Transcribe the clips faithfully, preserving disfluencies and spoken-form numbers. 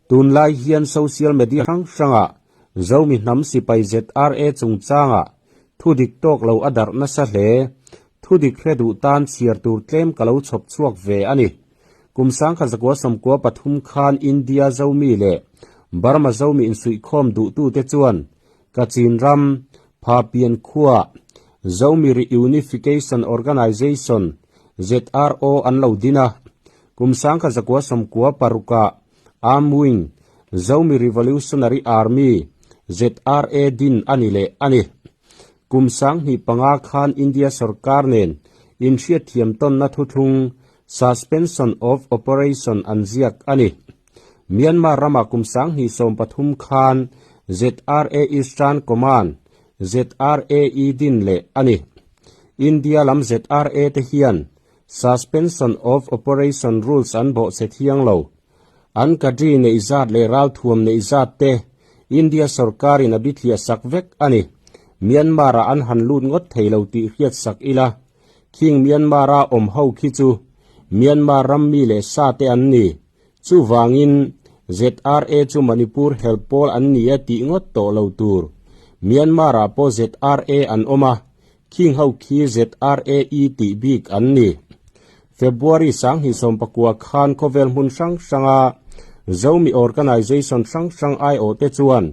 Tunlai hian social media hrang hrangah Zomi hnam sipai Z R A chungchangah thudik tawk lo a darh nasa hle, thudik hre duh tan chhiar tur tlem ka lo chhawp chhuak ve a ni. Kum sangkhat zakua sawmkua pathum khan India Zomi leh Burma Zomi insuihkhawm duhtute chuan Kachin ram, Phapian khua, Zomi Reunification Organization, Z R O an lo din a. Kum sangkhat zakua sawmkua parukah Armed Wing, Zomi Revolutionary Army, Z R A din a ni leh a ni. Kum sanghnih panga khan India sorkar nen inhriatthiam tawnna thuthlung Suspension of Operation an ziak a ni. Myanmar rama kum sanghnih sawm pathum khan Z R A Eastern Command, Z R A E din leh a ni. India lam Z R A te hian Suspension of Operation Rules an bawhchhe thiang lo. An cadre neih zat leh ralthuam neih zat te India sorkarin a bithliah sak vek a ni. Myanmar-a an han lut ngawt thei lo tih hriat sak ila, khing Myanmar-a awm ho khi chu Myanmar ram mi leh sa te an ni. Chuvangin Z R A chu Manipur help pawl an ni a tih ngawt tawh lo tur Myanmar-a pawh Z R A an awm a, khing ho khi Z R A E tih bik an ni. February sanghnih sawm pakua khan khawvel hmun hrang hranga Zomi organization hrang hrang aiawhte chuan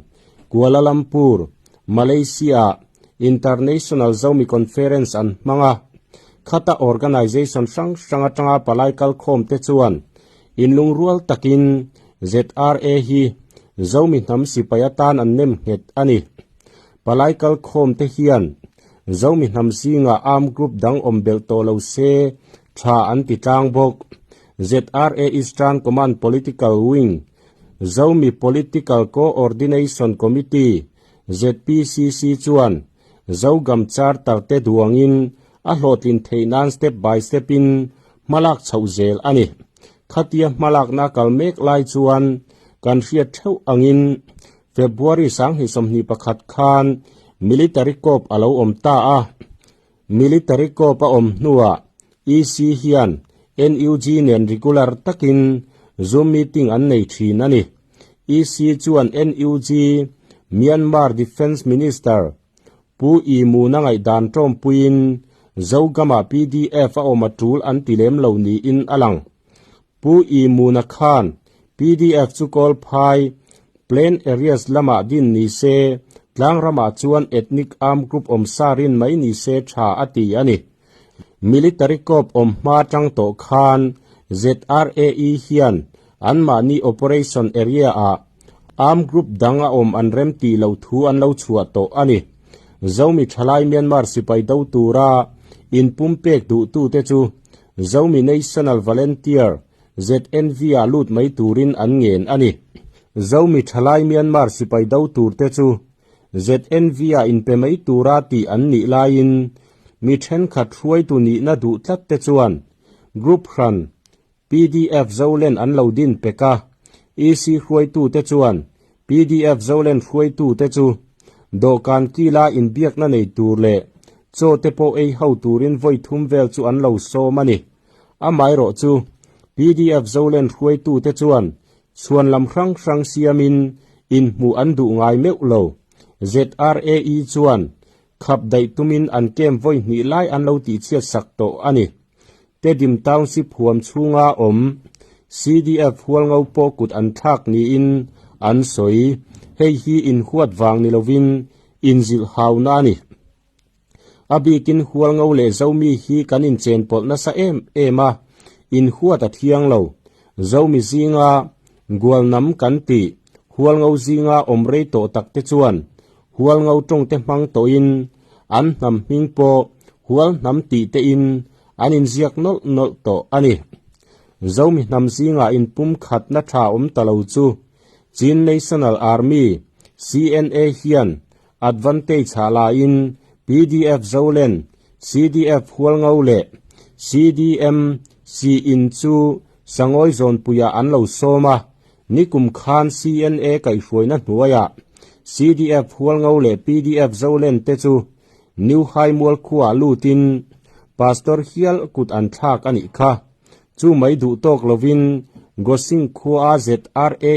Kuala Lumpur, Malaysia, International Zomi Conference an hmang a. Khata organization hrang hrang atanga palai kalkhawmte chuan inlungrual takin Z R A hi Zomi hnam sipai atan an nem nghet a ni. Palai kalkhawmte hian Zomi hnam zinga armed group dang awm belh tawh lo se ṭha an ti tlang bawk. Z R A Eastern Command Political Wing, Zomi Political Coordination Committee, Z P C C chuan Zogam Charter te duangin a hlawhtlin theih nan step by step-in hmalak chhoh zel a ni. Khatia hmalakna kal mek lai chuan kan hriat theuh angin February sanghnih sawmhnih pakhat khan military coup a lo awm ta a. Military coup a awm hnuah E C hian N U G nen regular takin Zoom meeting an nei ṭhin a ni. E C chuan N U G Myanmar Defence Minister Pu I Mun-a ngaihdan ṭawmpuiin Zogama P D F a awm a ṭul an ti lem lo niin a lang. Pu I Mun-a khan P D F chu Kawlphai plain areas lamah din ni se, tlang ramah chuan ethnic armed group awm sa rin mai ni se ṭha a ti a ni. Military coup awm hma tang tawh khan Z R A E hian anmahni operation area-ah armed group dang a awm an rem tih loh thu an lo chhuah tawh a ni. Zomi ṭhalai Myanmar sipai do tura inpumpek duhtute chu Zomi National Volunteer, Z N V-a lut mai turin an ngen a ni. Zomi ṭhalai Myanmar sipai do turte chu Z N V-a inpe mai tura tih an nih laiin, mi ṭhenkhat hruaitu nihna duh tlatte chuan group hran P D F Zoland an lo din pek a, E C hruaitute chuan P D F Zoland hruaitute chu dawhkan kila inbiakna nei tur leh chaw te pawh ei ho turin vawi thum vel chu an lo sawm a ni. Amaherawhchu, P D F Zoland hruaitute chuan chhuanlam hrang hrang siamin inhmuh an duh ngai meuh lo. Z R A E chuan khap daih tumin an kem vawi hnih lai an lo tihchhiat sak tawh a ni. Tedim Township huam chhunga awm C D F Hualngo pawh kut an thlak niin an sawi. Hei hi inhuat vang ni lovin inzilhhauna a ni. A bikin Hualngo leh Zomi hi kan inchen pawlh nasa em em a, inhuat a thiang lo. Zomi zinga Gualnam kan tih, Hualngo zinga awm rei tawh takte chuan Hualngo ṭawngte hmang tawhin an hnam hming pawh Hualhnam tih tein an inziak nawlh nawlh tawh a ni. Zomi hnam zinga inpumkhatna ṭha awm ta lo chu Chin National Army, C N A hian advantage hah lain P D F Zoland, C D F Hualngo leh C D M C in chu Sangawi Zawnpuia an lo sawm a, nikum khan C N A kaihhruaina hnuaiah C D F Hualngo leh P D F Zoland te chu New Haimual khuaah lutin Pastor hial kut an thlak a nih kha. Chu mai duh tawk lovin Gosing khua Z R A